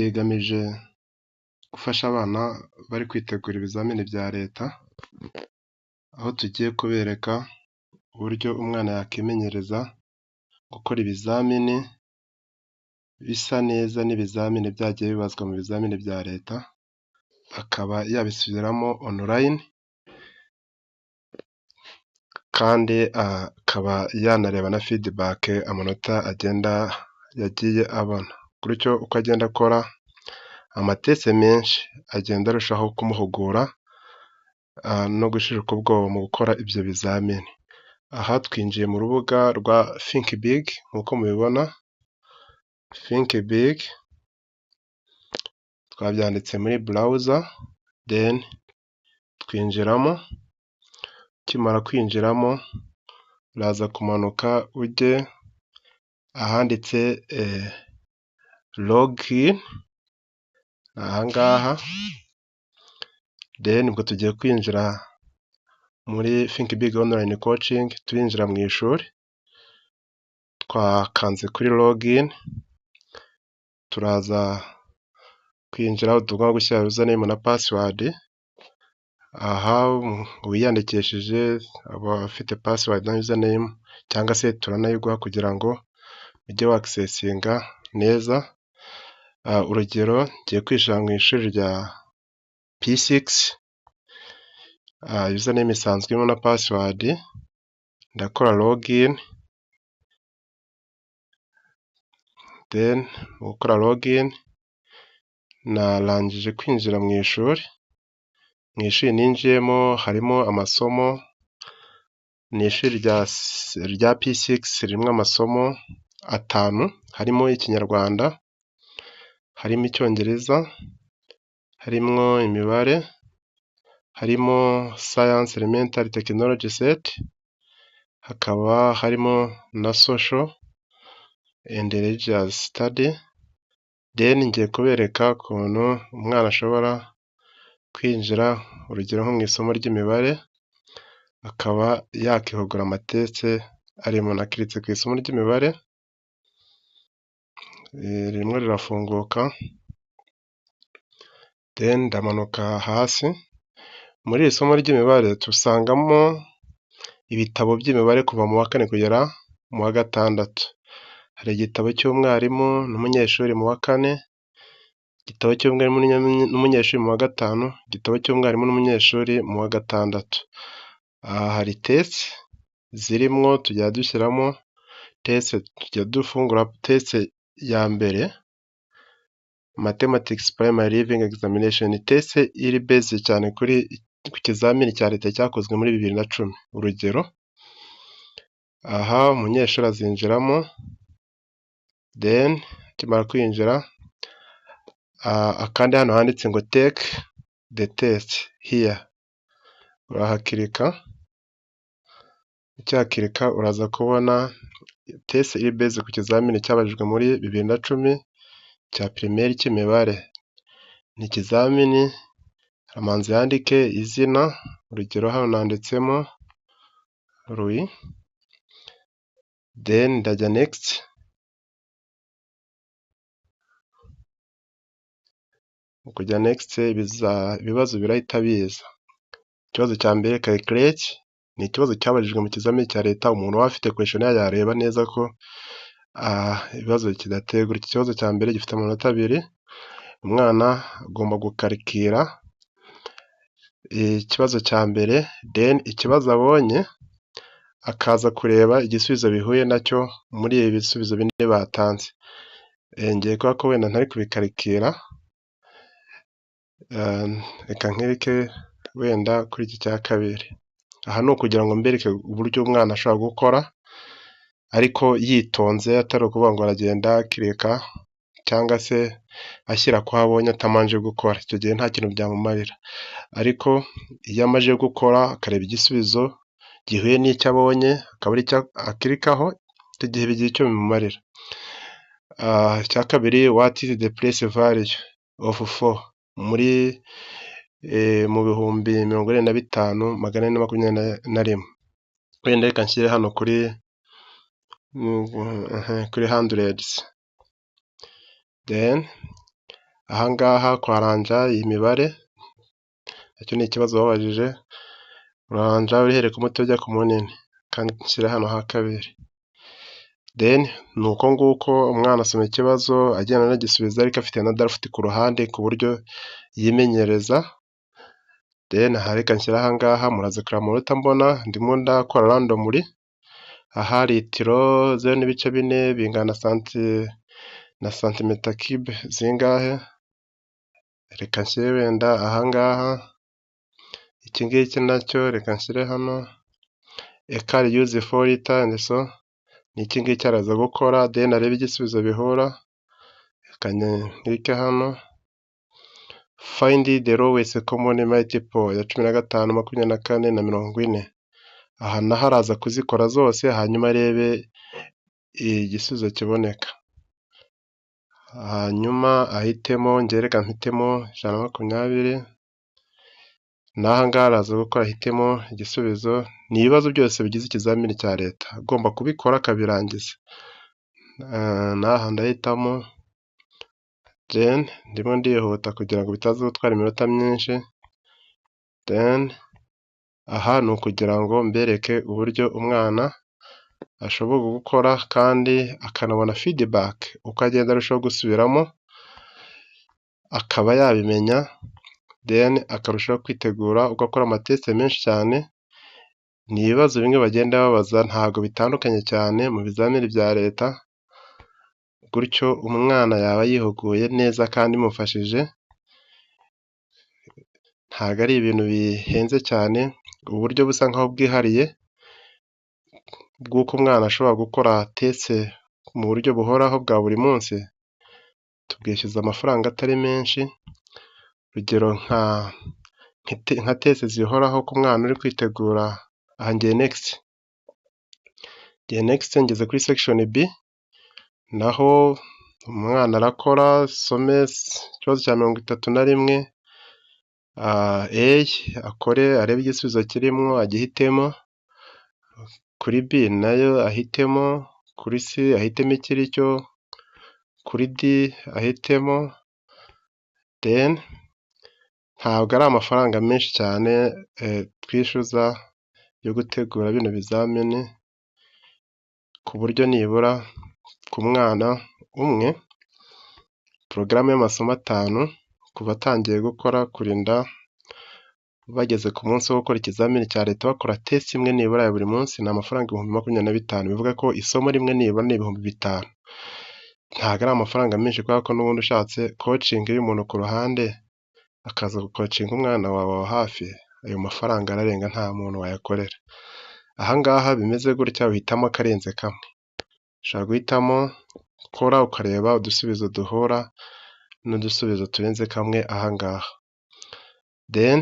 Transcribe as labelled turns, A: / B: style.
A: Video igamije gufasha abana bari kwitegura ibizamini bya leta, aho tugiye kubereka uburyo umwana yakimenyereza gukora ibizamini bisa neza n'ibizamini byagiye bibazwa mu bizamini bya leta, akaba yabisubiramo online kandi akaba yanareba na feedback amanota agenda yagiye abona, gutyo uko agenda akora amatesite menshi agenda arushaho kumuhugura no gushirika ubwoba mu gukora ibyo bizamini. Aha twinjiye mu rubuga rwa Think Big nk'uko mubibona, Think Big twabyanditse muri browser, then twinjiramo, ukimara kwinjiramo uraza kumanuka ujye ahanditse login, aha ngaha, then ubwo tugiye kwinjira muri Think Big Online Coaching, turinjira mu ishuri, twakanze kuri login, turaza kwinjira aho tugomba gushyira username na password, aha uwiyandikishije aba afite password na username cyangwa se turanayiguha kugira ngo ujye wakisesinga neza. Urugero ngiye kwinjira mu ishuri rya P6, username isanzwe irimo na password, ndakora login, then mu gukora login narangije kwinjira mu ishuri, mu ishuri ninjiyemo harimo amasomo, ni ishuri rya P6 ririmo amasomo atanu, harimo Ikinyarwanda, harimo Icyongereza, harimo imibare, harimo Science Elementary Technology Set, hakaba harimo na Social and Religious Study, then ngiye kubereka ukuntu umwana ashobora kwinjira urugero nko mu isomo ry'imibare, akaba yakihugura amatesite arimo. Nakiritse ku isomo ry'imibare, ririmo rirafunguka, then ndamanuka hasi, muri iri somo ry'imibare dusangamo ibitabo by'imibare kuva mu wa kane kugera mu wa gatandatu. Hari igitabo cy'umwarimu n'umunyeshuri mu wa kane, igitabo cy'umwarimu n'umunyeshuri mu wa gatanu, igitabo cy'umwarimu n'umunyeshuri mu wa gatandatu. Aha hari test zirimo, tujya dushyiramo test, tujya dufungura test ya mbere, Mathematics Primary Leaving Examination, ni test iri based cyane kuri ku kizamini cya leta cyakozwe muri 2010. Urugero, aha umunyeshuri azinjiramo, then akimara kwinjira akande hano handitse ngo "Take the test here", urahakirika, ukihakirika uraza kubona test iri based ku kizamini cyabajijwe muri 2010 cya primaire cy'imibare. Ni ikizamini arabanza yandike izina, urugero hano nanditsemo Louis, then ndajya next, mu kujya next ibibazo birahita biza. Ikibazo cya mbere, calculate, ni ikibazo cyabajijwe mu kizamini cya leta, umuntu waba afite questionnaire yareba neza ko ibibazo kidateye gutya. Ikibazo cya mbere gifite amanota 2, umwana agomba gukarikira ikibazo cya mbere, then ikibazo abonye akaza kureba igisubizo bihuye nacyo muri ibi bisubizo bine batanze. Ngiye kubera ko wenda ntari kubikarikira, reka nkirike wenda kuri iki cya kabiri. Aha ni ukugira ngo mbereke uburyo umwana ashobora gukora ariko yitonze, atari ukuvuga ngo aragenda akirika cyangwa se ashyira ku abonye atabanje gukora, icyo gihe nta kintu byamumarira. Ariko iyo amaze gukora akareba igisubizo gihuye n'icyo abonye akaba aricyo akirikaho, icyo gihe bigira icyo bimumarira. Icya kabiri, what is the place value of four muri mu 45,421? Wenda reka nshyire hano kuri hundreds, then Aha ngaha kwaranja iyi mibare, nacyo ni ikibazo babajije, uraranja uhereye ku muto ujya ku munini, kandi nshyire hano ha kabiri. Then ni uko nguko umwana asoma ikibazo agenda anagisubiza, ariko afite na draft ku ruhande ku buryo yimenyereza. Then aha reka nshyire aha ngaha, muraza kureba amanota mbona, ndimo ndakora randomly. Aha litiro 0.4 bingana na santimetero cube zingahe? Reka nshyire wenda aha ngaha, iki ngiki nacyo reka nshyire hano, a car use 4 litre and so ni iki ngiki araza gukora, then arebe igisubizo bihura. Reka nclicke hano, find the lowest common multiple ya 15, 24 na 40. Aha naho araza kuzikora zose, hanyuma arebe igisubizo kiboneka. Hanyuma ahitemo, njye reka mpitemo 120, n'aha ngaha araza gukora ahitemo igisubizo. Ni ibibazo byose bigize ikizamini cya leta, agomba kubikora akabirangiza. N'aha ndahitamo, then ndimo ndihuta kugira ngo bitaza gutwara iminota myinshi. Then aha ni ukugira ngo mbereke uburyo umwana ashobora gukora kandi akanabona feedback uko agenda arushaho gusubiramo, akaba yabimenya, then akarushaho kwitegura uko akora amatest menshi cyane. Ni ibibazo bimwe bagenda babaza, ntabwo bitandukanye cyane mu bizamini bya leta, gutyo umwana yaba yihuguye neza kandi bimufashije. Ntabwo ari ibintu bihenze cyane, uburyo busa nkaho bwihariye bw'uko umwana ashobora gukora test mu buryo buhoraho bwa buri munsi, tubwishyuza amafaranga atari menshi. Urugero nka test zihoraho ku mwana uri kwitegura, aha ngiye next, ngiye next, ngeze kuri section B, naho umwana arakora asome ikibazo cya 31, A akore arebe igisubizo kirimo agihitemo, kuri B nayo ahitemo, kuri C ahitemo ikiri cyo, kuri D ahitemo. Then ntabwo ari amafaranga menshi cyane twishyuza yo gutegura bino bizamini, ku buryo nibura ku mwana umwe porogaramu y'amasomo atanu kuva atangiye gukora kurinda bageze ku munsi wo gukora ikizamini cya leta, bakora test imwe nibura ya buri munsi, ni amafaranga 25,000. Bivuga ko isomo rimwe nibura ni 5000. Ntabwo ari amafaranga menshi, kubera ko n'ubundi ushatse coaching y'umuntu ku ruhande akaza gucoachinga umwana wawe aho hafi, ayo mafaranga ararenga, nta muntu wayakorera. Aha ngaha bimeze gutya, uhitamo akarenze kamwe. Ushobora guhitamo kora ukareba udusubizo duhura n'udusubizo turenze kamwe aha ngaha. Then